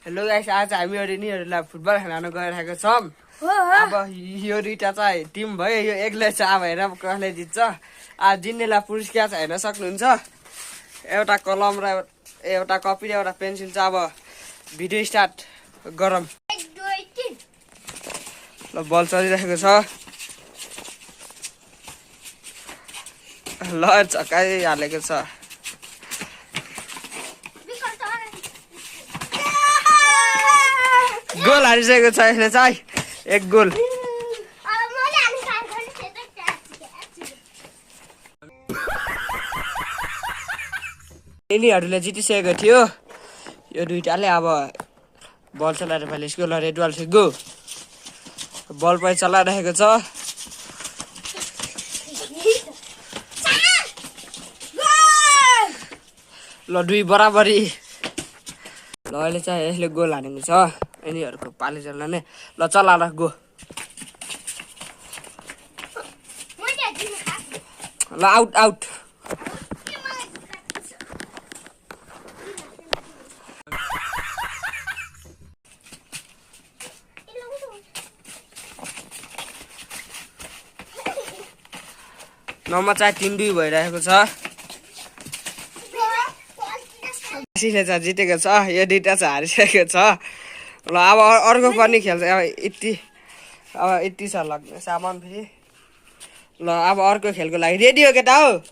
Hello guys, आज हामीहरु निहरुलाई football खेल्न गइरहेको छौं। अब यो दुईटा चाहिँ टिम भयो, यो एक्लै छ भएर कसले जित्छ। आज जित्नेलाई पुरस्कार चाहिँ हेर्न सक्नुहुन्छ। एउटा कलम र एउटा कपी र एउटा पेन्सिल छ। अब भिडियो स्टार्ट गरौँ। ल बल चलिरहेको छ। ल चकाइ हालेको छ। गोल हारिसकेको छ यसले चाहिँ। एक गोल। यिनीहरूले जितिसकेको थियो। यो दुईटाले अब बल चलाएर पहिले स्कुल रेडवाल गो बल पनि चलाइरहेको छ। ल दुई बराबरी। ल अहिले चाहिँ यसले गोल हानेको छ। यिनीहरूको पाली चल्ने। ल चलाएर गो। ल आउट आउट। नम्बर चाहिँ 3-2 भइरहेको छ। मेसीले चाहिँ जितेको छ। यो दुईटा चाहिँ हारिसकेको छ। ल अब अर्को पनि खेल्छ। अब यति छ लाग्ने सामान फेरि। ल अब अर्को खेलको लागि रेडी हो केटा हो।